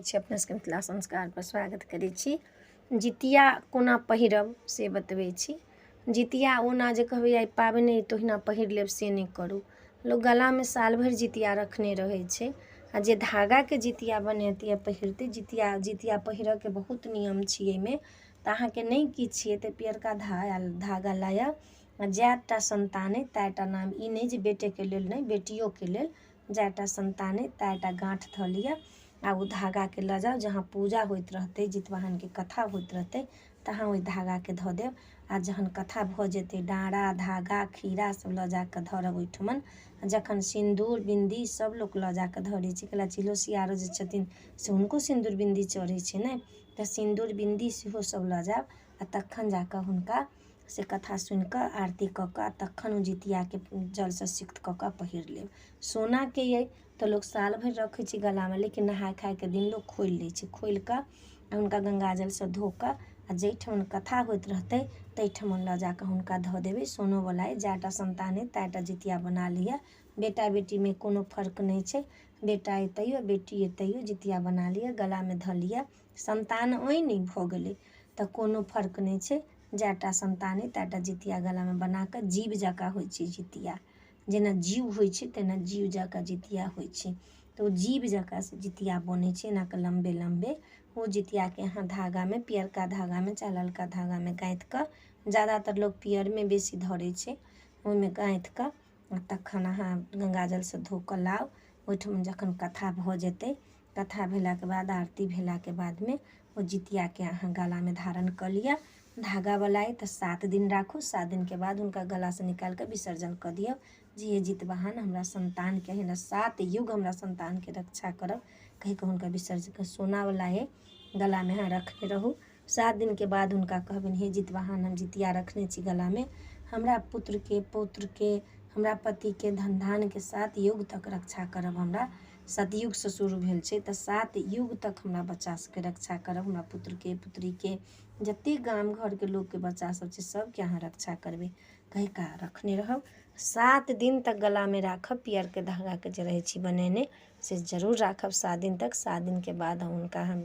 छी अपना सबके मिथिला संस्कारपर स्वागत करै छी। जितिया कोना पहिरब से बतबै छी। जितिया ओना जे कहबै आइ पाबनि अइ तऽ ओहिना पहिर लेब से नहि करू। लोक गलामे साल भरि जितिया रखने रहै छै आ जे धागाके जितिया बनेतै आ पहिरतै, जितिया जितिया पहिरऽके बहुत नियम छै एहिमे। तऽ अहाँके नहि किछु अइ तऽ पियरका धागा लायब आ जए टा सन्तान अइ तए टा नाम, ई नहि जे बेटेके लेल नहि, बेटियोके लेल जए टा सन्तान अइ तए टा गाँठ धऽ लिअ आ ओ धागाके लऽ जाउ जहाँ पूजा होइत रहतै, जितवाहनके कथा होइत रहतै, तहाँ ओहि धागाके धऽ देब। आ जहन कथा भऽ जेतै, डाँरा धागा खीरा सब लऽ जाकऽ धरब ओहिठमन। आ जखन सिन्दूर बिन्दी सब लोक लऽ जाकऽ धरै छै, कैला चिलो सियारो जे छथिन से हुनको सिन्दूर बिन्दी चढ़ै छै ने, तऽ सिन्दूर बिन्दी सेहो सब लऽ जायब आ तखन जाकऽ हुनका से कथा सुनिकऽ आरती कऽ कऽ तखन ओ जितियाके जलसँ सिक्त कऽ कऽ पहिर लेब। सोनाके अइ तऽ लोक साल भरि रखै छै गलामे, लेकिन नहाय खायके दिन लोक खोलि लै छै। खोलि कऽ हुनका गङ्गाजलसँ धो कऽ आ जाहिठमन कथा होइत रहतै ताहिठमन लऽ जा कऽ हुनका धऽ देबै। सोनोवला अइ, जए टा सन्तान अइ तए टा जितिया बना लिअ। बेटा बेटीमे कोनो फर्क नहि छै, बेटा अइ तैयो, बेटी अइ तैयो जितिया बना लिअ, गलामे धऽ लिअ। सन्तान अइ नहि भऽ गेलै तऽ कोनो फर्क नहि छै। जए टा सन्तान अइ तए टा जितिया गलामे बना कऽ, जीव जकाँ होइ छै जितिया, जेना जीव होइ छै तेना जीव जकाँ जितिया होइ छै। तऽ ओ जीव जकाँ से जितिया बनै छै एना कऽ लम्बे लम्बे। ओ जितियाके अहाँ धागामे, पियरका धागामे चाहे ललका धागामे गाँथि कऽ, जादातर लोक पियरमे बेसी धरै छै, ओहिमे गाँथि कऽ आ तखन अहाँ गङ्गाजलसँ धो कऽ लाउ। ओहिठाम जखन कथा भऽ जेतै, कथा भेलाके बाद आरती भेलाके बादमे ओ जितियाके अहाँ गलामे धारण कऽ लिअ। धागावला अइ तऽ 7 दिन राखू, 7 दिनके बाद हुनका गलासँ निकालि कऽ विसर्जन कऽ दियौ जे हे जितवाहन, हमरा सन्तानके हमरा 7 युग हमरा सन्तानके रक्षा करब कहि कऽ हुनका विसर्जन कऽ। सोनावला अइ, गलामे अहाँ रखने रहू, 7 दिनके बाद हुनका कहबनि, हे जितवाहन, हम जितिया रखने छी गलामे, हमरा पुत्रके पौत्रके हमरा पतिके धन धानके 7 युग तक रक्षा करब। हमरा सतयुगसँ शुरू भेल छै तऽ 7 युग तक हमरा बच्चा सबके रक्षा करब, हमरा पुत्रके पुत्रीके जतेक गाम घरके लोकके बच्चा सब छै सबके अहाँ रक्षा करबै कहि कऽ रखने रहब। 7 दिन तक गलामे राखब। पियरके धागाके जे रहै छी बनेने से जरूर राखब 7 दिन तक। 7 दिनके बाद हुनका हम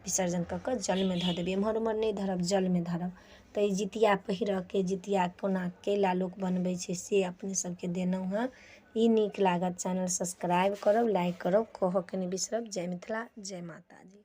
विसर्जन कऽ कऽ जलमे धऽ देबै, एम्हर ओम्हर नहि धरब, जलमे धरब। तऽ ई जितिया पहिरऽके जितिया कोना कैला लोक बनबै छै से अपने सबके देलहुँ हँ। ई नीक लागत चैनल सब्सक्राइब करब, लाइक करब, कहऽके नहि बिसरब। जय मिथिला, जय माताजी।